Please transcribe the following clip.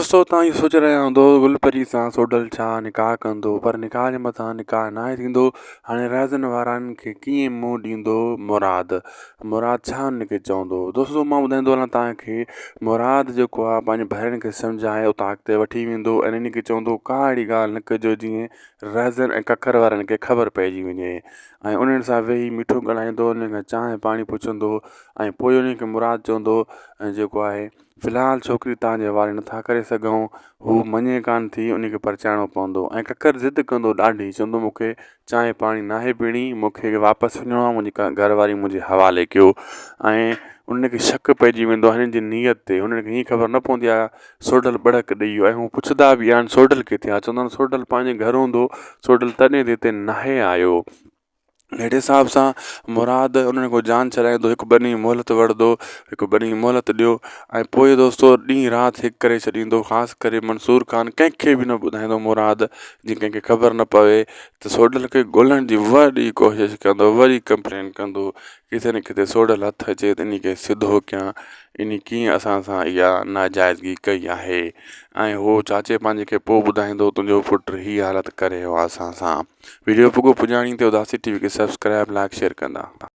دوستو توهان اهو سوچي رهيا هوندو گل پري سان سوڍل ڇا نڪاح ڪندو پر نڪاح جي مٿان نڪاح ناهي ٿيندو هاڻي رهزن وارن کي ڪيئن منهن ڏيندو مراد مراد ڇا هن کي چوندو دوستو مان ٻڌائيندو هلان توهان کي مراد جيڪو آهي پنهنجي ڀائرن کي سمجهائي اوطاق تي وٺي ويندو ۽ انهن کي چوندو ڪا اهڙي ڳالهه نه ڪجو جيئن رهزن ۽ ڪڪر وارن کي خبر پئجي وڃي ۽ انهن سان ويهي مٺو ڳالهائيندو انهن کان چانهه پاڻي پڇندو ۽ پوء انهن کي مراد چوندو ۽ جيڪو آهي في الحال ڇوڪري توهان جي حوالي نٿا ڪري سگهون، هو مڃي ڪانه ٿي، ان کي پرچائڻو پوندو. ۽ ڪڪر ضد ڪندو ڏاڍي، چوندو مون کي چانهه پاڻي ناهي پيئڻي، مون کي واپس وڃڻو آهي، منهنجي گهر واري منهنجي حوالي ڪيو. ۽ انهن کي شڪ پئجي ويندو آهي هنن جي نيت تي، هنن کي هيئن خبر نه پوندي آهي سوڍل ٻڙڪ ڏئي ويو ۽ هو پڇندا به آهن سوڍل ڪٿي آهي؟ چوندا آهن سوڍل پنهنجي گهر هوندو، سوڍل تڏهن ته هتي ناهي آيو. اهڙي حساب سان مراد انهن کان جان ڇڏائيندو هڪ ٻه ڏينهن مهلت وٺندو هڪ ٻه ڏينهن مهلت ڏيو ۽ پوء دوستو ڏينهن رات هڪ ڪري ڇڏيندو خاص ڪري منصور خان ڪنهن کي به نه ٻڌائيندو مراد جيئن ڪنهن کي خبر نه پوي ته سوڍل کي ڳولهڻ جي وڏي ڪوشش ڪندو وري ڪمپلين ڪندو ڪٿي نه ڪٿي سوڍل هٿ اچي ته انهي کي سڌو ڪيان انهي ڪيئن اسان سان اها ناجائزگي ڪئي آهي ۽ هو چاچي پنهنجي کي پوء ٻڌائيندو تنهنجو پٽ هي حالت ڪري ويو آهي اسان سان. وڊيو پڳو پڄاڻي تي اداسي ٽي وي کي سبسڪرائب لائڪ شيئر ڪندا.